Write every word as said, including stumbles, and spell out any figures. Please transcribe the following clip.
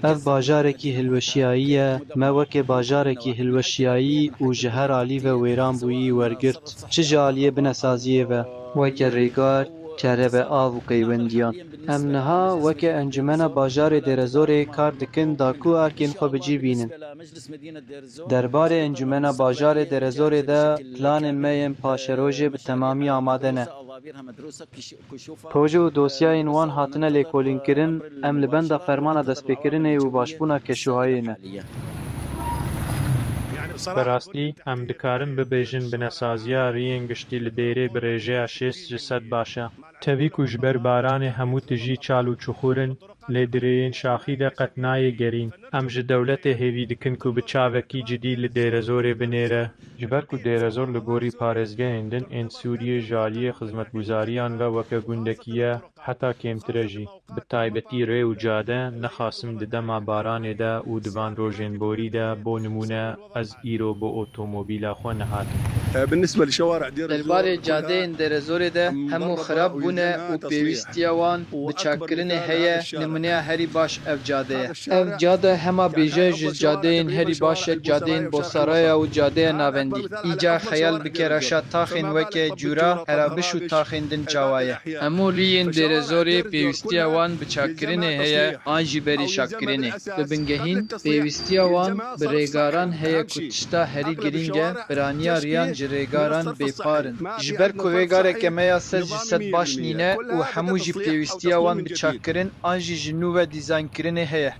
Ev bajarekî hilweşiyayî ye, me weke bajarekî hilweşiyayî û ji her alî ve wêran bûyî wergirt, çi ji aliyê binesaziyê ve, weke rêgar, kerebe, av û peywendiyan. Em niha weke Encûmena Bajarê Dêrezorê kar dikin da ku erkên xwe bi cî bînin. Derbarê Encûmena Bajarê Dêrezorê de planên me yên paşerojê bi temamî amade ne. Proje û dosyayên wan hatine lêkolînkirin, em li benda fermana destpêkirinê û başbûna keşûhayê ne. Bi rastî, em dikarin bibêjin binesaziya riyên giştî li Dêrê bi rêjeya şêst ji sed baş e. Tevî ku ji ber baranê hemû tijî çal û çuxur in, lê di rêyên şaxî de qet nayê gerîn. Em ji dewletê hêvî dikin ku bi çavekî cidî li Dêrezorê binêre. Ji ber ku Dêrezor li gorî parêzgehên din ên Sûriyê ji aliyê xizmetguzariyan ve weke gundekî ye, heta kêmtir e jî. Bi taybetî rê û cade, nexasim di dema baranê de û di van rojên borî de, bo nimûne, ez îro bi otomobîla xwe nehatim. Derbarê cadeyên Dêrezorê de hemû xirab bûne û pêwîstiya wan bi çakkirinê heye, nimûneya herî baş ev cade ye. Ev cade hema bêje ji cadeyên herî baş e, cadeyên Bosaraya û cadeya navendî. Îcar xeyal bike reşa taxên weke cûra Herabiş û taxên din çawa ye. Hemû riyên Dêrezorê pêwîstiya wan bi çakkirinê heye an jî berî çakkirinê. Bi bingehîn, pêwîstiya wan bi rêgaran heye ku tişta herî girîng e, piraniya riyan ji rêgaran bêpar in. Ji ber ku rêgareke me ya sed ji sed baş nîne û hemû jî pêwîstiya wan bi çakkirin an jî ji nû ve dîzaynkirinê heye.